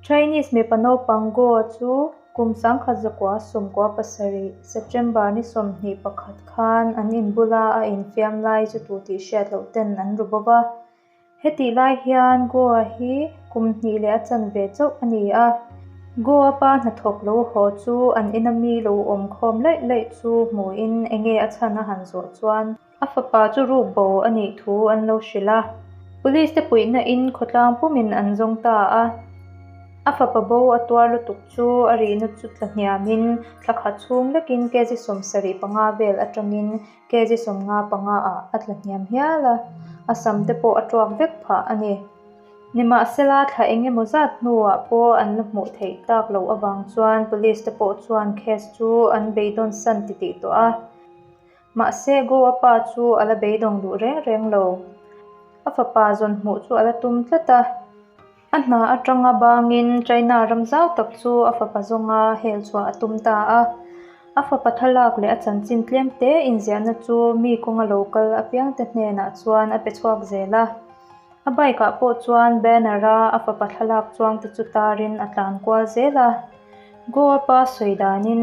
Chinese mipa naupang Guo chu kum 1997 September ni 21 khan an in bula a infiam lai chu tu tih hriat loh ten an ru bo va. Hetih lai hian Guo hi kum hnih leh a chanve chauh a ni a. Guo pa hnathawk lo haw chu an ina mi lo awm khawm laih laih chu hmuhin enge a chhan a han zawh chuan A fapa chu ruk bo a nih thu an lo hrilh a, Police te puihna in khawtlang pumin an zawng ta a. A fapa bo a tuar lutuk chu a rihna chu tla hniamin thla khat chhung lekin kg 75 vel atangin kg 55 ah a tla hniam hial a, a sam te pawh a tuak vek phah a ni. Nimahsela thla eng emaw zat hnuah pawh an la hmuh theih tak loh avang chuan Police te pawh chuan case chu an beidawn san titih tawh a. Mahse, Goa pa chu a la beidawng duh reng reng lo. A fapa zawn hmuh chu a la tum tlat a. A hna atanga bangin China ram zau tak chu a fapa zawnga hel chhuah a tum ta a. A fapa thlalak leh a chanchin tlem te inziahna chu mi kawnga lo kal apiangte hnenah chuan a pe chhuak zel a. A bike ah pawh chuan banner a a fapa thlalak chuangte chu tarin a tlan kual zel a. Goa pa sawi danin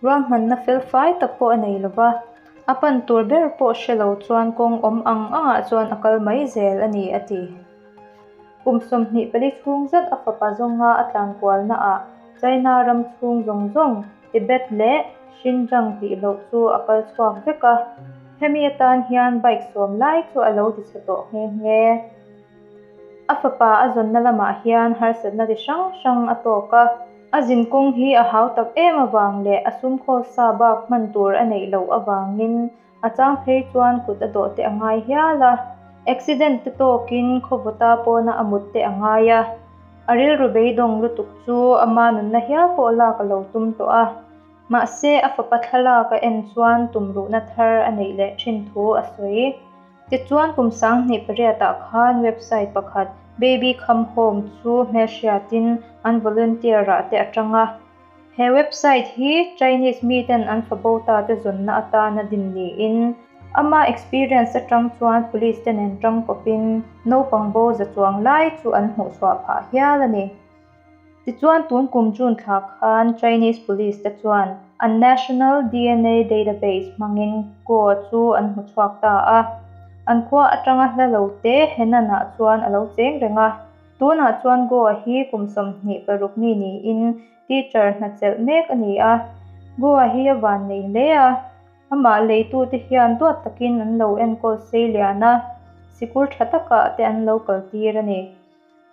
Ruahmanna fel fai tak pawh a nei lo va, a pan tur ber pawh hre lo chuan kawng awm ang angah chuan a kal mai zel a ni, a ti. Kum 24 chhung zet a fapa zawnga a tlan kualnaah China ram chhung zawng zawng Tibet leh Xinjiang tih loh chu a kal chhuak vek a, hemi atan hian bike sawm lai chu a lo ti chhe tawh nghe nghe. A fapa a zawnna lamah hian harsatna ti hrang hrang a tawk a. A zinkawng hi a hau tak em avang leh a sum khawlsa bak hman tur a neih loh avangin a chang phei chuan kut a dawh te a ngai hial a. Accident te tawkin khawvawta pawna a mut te a ngai a. A rilru beidawng lutuk chu ama nunna hial pawh lak a lo tum tawh a. Mahse a fapa thlalak a en chuan tumruhna thar a neih leh thin thu a sawi. Tichuan kum 2008 ah khan website pakhat Baby Come Home chu hmelhriatin an volunteer ah te a tang a. He website hi Chinese miten an fa bo ta te zawnna atana din niin ama experience atang chuan police te nen tangkawpin naupang bo za chuang lai chu an hmuhchhuah phah hial a ni. Tichuan tun kum June thla khan Chinese Police te chuan an National DNA Database hmangin Guo chu an hmu chhuak ta a. An khua atanga hla lo te Henan ah chuan a lo cheng reng a. Tunah chuan Guo hi kum 26 mi niin teacher hna chelh mek a ni a. Guo hi a van nei hle a. Amah leitute hian duat takin an lo enkawl sei lian a, sikul tha takah te an lo kaltir a ni.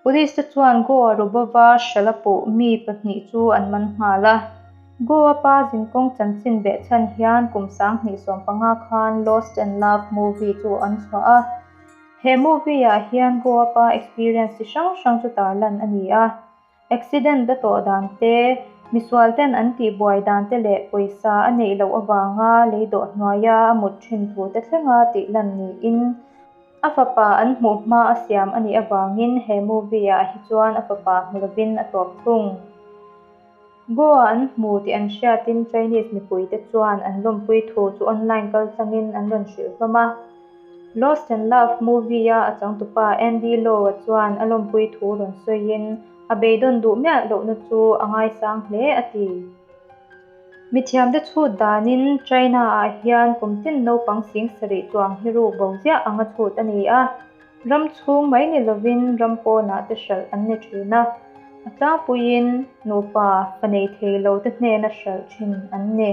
Police te chuan Goa Rubova hralh a puh mi pahnih chu an man nghal a. Goa pa zinkawng chanchin beh chhan hian kum 2015 khan Lost and Love movie chu an chhuah a. He movie ah hian Goa pa experience chi hrang hrang chu tarlan a ni a. Accident a tawh dan te, misual ten an tihbuai dan te leh pawisa a neih loh avanga lei dawh hnuaia a mut thin thu te thlenga tih lan niin a fapa an hmuh hma a siam a nih avangin he movie ah hi chuan a fapa hmu lovin a tawp thung. Goa an hmu tih an hriatin Chinese mipuite chuan an lawmpui thu chu online kaltlangin an rawn hrilh hlawm a. Lost and Love movie-a a changtupa Andy Lau-a chuan a lawmpui thu rawn sawiin a beidawn duh miah lohna chu a ngaisang hle a ti. Mithiamte chhut danin China-ah hian kum tin naupang 7000 chuang hi ruk bo ziah anga chhut a ni a. Ram chhung mai ni lovin ram pawnah te hralh an ni thin a, a tlangpuiin nupa fa nei thei lo te hnena hralh thin an ni.